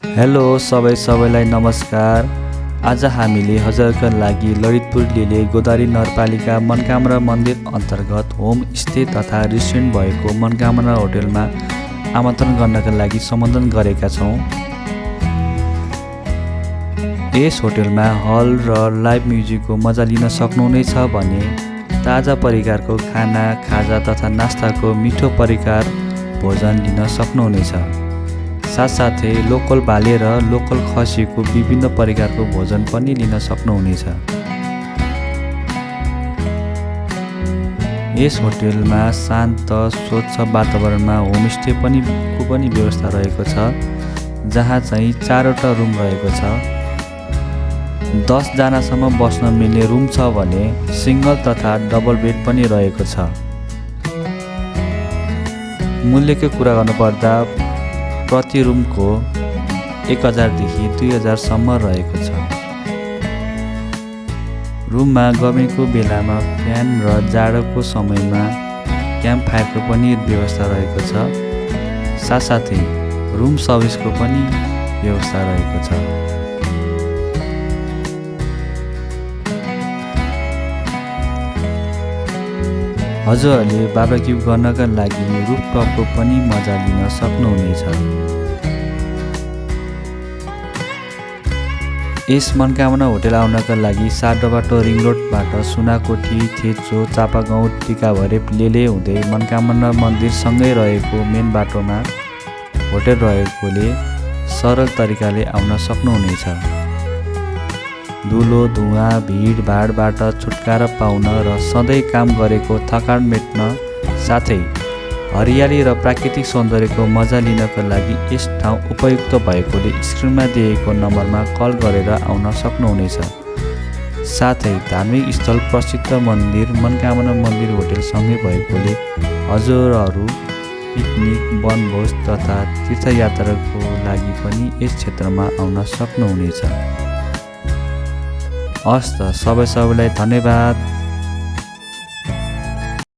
Hello सबैलाई नमस्कार। आज हामीले हजुरका लागि ललितपुर लिले गोदावरी नगरपालिका मनकामना मन्दिर अन्तर्गत होम स्टे तथा रेस्टुरेन्ट भएको मनकामना होटलमा आमन्त्रण गर्नका लागि सम्बोधन गरेका छौँ। यस होटलमा हल र लाइभ म्युजिकको मजा लिन सक्नुहुनेछ भने ताजा परिकारको खाना खाजा तथा नास्ताको मिठो परिकार भोजन लिन सक्नुहुनेछ। साथसाथै लोकल भाले र लोकल खसीको विभिन्न परिकारको भोजन पनि लिन सक्नुहुनेछ। यस होटलमा शान्त स्वच्छ वातावरणमा होमस्टे पनि व्यवस्था रहेको छ, जहाँ चाहिँ 4वटा रुम रहेको छ। 10 जनासम्म बस्न मिल्ने रुम छ भने सिङ्गल तथा डबल बेड पनि रहेको छ। मूल्यको कुरा गर्नुपर्दा प्रति रुमको 1000 देखि 2000 सम्म रहेको छ। रुममा गर्मीको बेलामा फ्यान र जाडोको समयमा क्याम्प फायरको पनि व्यवस्था रहेको छ। साथसाथै रुम सर्भिसको पनि व्यवस्था रहेको छ। हजुरहरूले बारबेक्यू गर्नका लागि रुफटपको पनि मजा लिन सक्नुहुनेछ। यस मनकामना होटल आउनका लागि 7 बाटो रिङ रोडबाट सुनाकोठी, थेचो, चापागाउँ, टिकाभरेप, लेले हुँदै मनकामना मन्दिरसँगै रहेको मेन बाटोमा होटल रहेकोले सरल तरिकाले आउन सक्नुहुनेछ। धुलो धुवाँ भिडभाडबाट छुटकारा पाउन र सधैँ काम गरेको थकान मेट्न साथै हरियाली र प्राकृतिक सौन्दर्यको मजा लिनका लागि यस ठाउँ उपयुक्त भएकोले स्क्रिनमा दिएको नम्बरमा कल गरेर आउन सक्नुहुनेछ। साथै धार्मिक स्थल प्रसिद्ध मन्दिर मनकामना मन्दिर होटलसँगै भएकोले हजुरहरू पिकनिक, वनभोज तथा तीर्थयात्राको लागि पनि यस क्षेत्रमा आउन सक्नुहुनेछ। हस् त सबैलाई धन्यवाद।